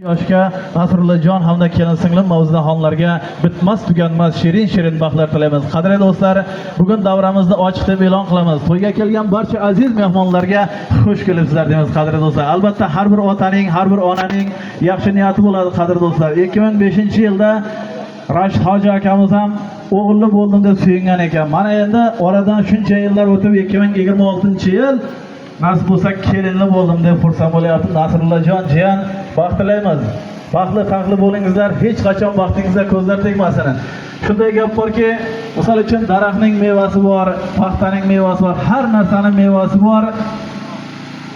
Yoshga Nasrullajon hamda kelin singlim Mavzudaxonlarga bitmas tuganmas shirin shirin baxtlar tilaymiz. Qadrli do'stlar, bugun davramizni ochiq deb e'lon qilamiz. To'yga kelgan barcha aziz mehmonlarga xush kelibsizlar deymiz, qadrli do'stlar. Albatta, har bir otaning, har bir onaning yaxshi niyati bo'ladi, qadrli do'stlar. 2005-yilda Rashid hoji akamiz ham o'g'illi bo'ldim deb suyungan ekan. Mana endi oradan shuncha yillar o'tib, 2026-yil nasib bo'lsa, kelinli bo'ldim deb xursand bo'lyapti Nasrullajon jiyan. Baxt tilaymiz. Baxtli taxtli bo'lingizlar, hech qachon baxtingizga ko'zlar tegmasin. Shunday gap borki, misol uchun, daraxtning mevasi bor, paxtaning mevasi bor, har narsaning mevasi bor.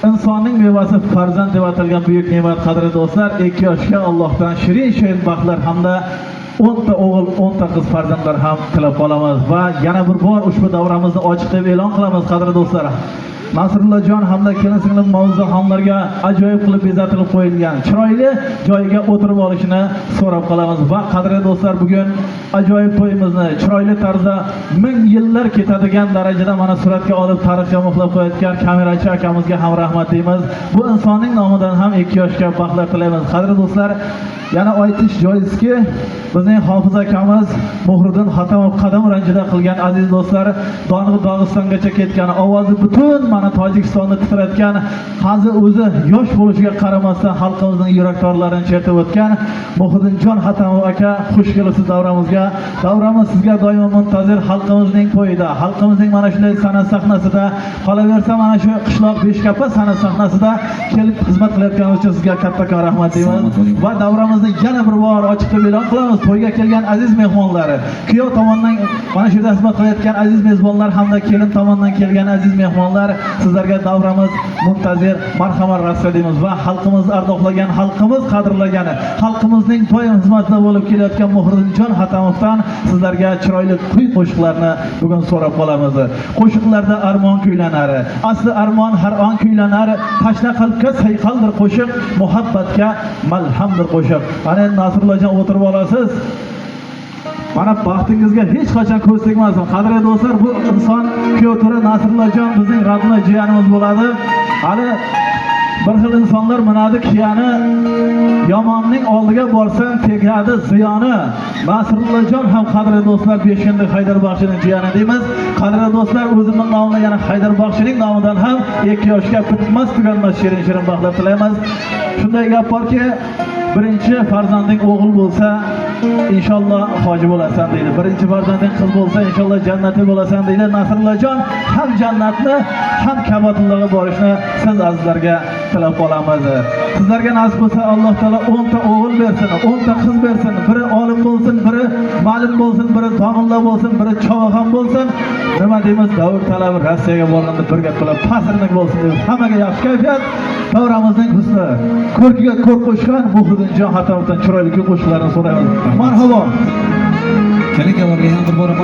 Insonning mevasi farzand deb atalgan buyuk ne'mat, qadrli do'stlar. Ikki yoshga Allohdan shirin shirin baxtlar hamda 10 ta o'g'il, 10 ta qiz farzandlar ham tilab qolamiz va yana bir bor ushbu davramizni ochiq deb e'lon qilamiz, qadrli do'stlar. Nasrullajon hamda kelin singlim Mavzudaxonlarga ajoyib qilib bezatilib qo'yilgan chiroyli joyiga o'tirib olishini so'rab qolamiz va, qadrli do'stlar, bugun ajoyib to'yimizni chiroyli tarzda ming yillar ketadigan darajada mana suratga olib, tarixga muhrlab qo'yayotgan kamerachi akamizga ham rahmat deymiz. Bu insonning nomidan ham ikki yoshga baxtlar tilaymiz. Qadrli do'stlar, yana aytish joizki, bizning hofiz akamiz Muhriddin Hatamov qadam ranjida qilgan, aziz do'stlar, Dong'i Dog'istongacha ketgan, ovozi butun mana Tojikistonni titratgan, hozir o'zi yosh bo'lishiga qaramasdan xalqimizning yurak torlarini chertib o'tgan Muhriddinjon Hatamov aka, xush kelibsiz davramizga. Davramiz sizga doimo muntazir. Xalqimizning to'yida, xalqimizning mana shunday san'at sahnasida, qolaversa, mana shu qishloq Beshkapa san'at sahnasida kelib xizmat qilayotganingiz uchun sizga kattakon rahmat deymiz. Salomat bo'ling. Va davramizni yana bir bor ochiq deb e'lon qilamiz. To'yga kelgan aziz mehmonlar, kuyov tomondan mana shu yerda xizmat qilayotgan aziz mezbonlar hamda kelin tomondan kelgan aziz mehmonlar, sizlarga davramiz muntazir, marhamat, rosa deymiz va xalqimiz ardoqlagan, xalqimiz qadrlagan, xalqimizning doim xizmatida bo'lib kelayotgan Muhriddinjon Hatamovdan sizlarga chiroyli kuy qo'shiqlarni bugun so'rab qolamiz. Qo'shiqlarda armon kuylanar, asli armon har on kuylanar. Tashna qalbga sayqaldir qo'shiq, muhabbatga malhamdir qo'shiq. Ana endi, Nasrullajon, o'tirib olasiz. Mana baxtingizga hech qachon ko'z tegmasin. Qadrli do'stlar, bu inson kuyov to'ra Nasrullajon bizning родной jiyanimiz bo'ladi. Hali bir xil insonlar minadi kiyani, yomonning oldiga borsang tegadi ziyoni. Nasrullajon ham, qadrli do'stlar, Beshkentlik Haydar Baxshining jiyani deymiz. Qadrli do'stlar, o'zimning nomimdan, yana Haydar Baxshining nomidan ham ikki yoshga bitmas tuganmas shirin shirin baxtlar tilaymiz. Shunday gap borki, birinchi farzanding o'g'il bo'lsa, inshaalloh hoji bo'lasan deydi. Birinchi farzanding qiz bo'lsa, inshaalloh jannatli bo'lasan deydi. Nasrullajon ham jannatni, ham Ka'batullohga borishni siz azizlarga tilab qolamiz. Sizlarga nasib bo'lsa, Alloh taolo 10 ta o'g'il bersin, 10 ta qiz bersin. Biri olim bo'lsin, biri ma'lum bo'lsin, biri domilla bo'lsin, biri chog'on bo'lsin. Nima deymiz, davr talabi Rossiyaga borganda bir gap bilan pasirnik bo'lsin deb, hammaga yaxshi kayfiyat. Davramizning husni, ko'rkiga ko'rk qo'shgan Muhriddinjon Hatamovdan chiroyli kuy qo'shiqlarini so'raymiz. Marhabo. Keling, ularga yana bir bora